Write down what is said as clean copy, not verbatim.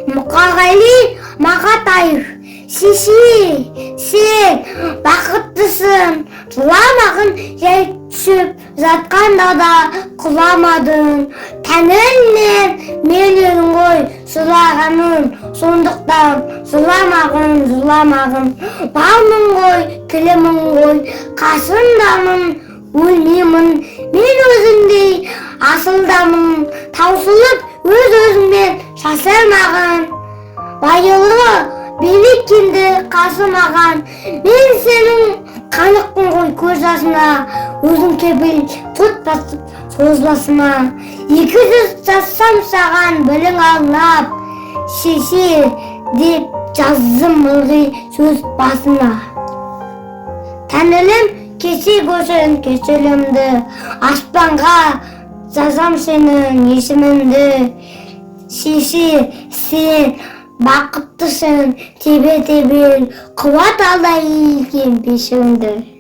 Мұқағали Мақатаев. Шеше, сен бақыттысың, жыламағын, жай түсіп жатқанда да құламадың. Тәңірінен мен едің ғой сыйлағаның, сондықтан жыламағын, жыламағын. Балмын ғой, тілімін ғой, қасындамын, өлмеймін. Мен өзіңдей асылдамын, таусылып өз өзіңмен жасырмағын. Байылы билік келді қасымаған, мен сенің қанықпын ғой көз жасына, өзің кепіл тұт басып созбасыма. 200 жазсам саған бірің арнап, шеше деп жаздым ылғи сөз басына. Тәңірім кеше көрсін кешірімді, аспанға жазам сенің есіміңді. Шеше, сен бақыттысың, тебе тебел, қуат алда иілген бесігіңді.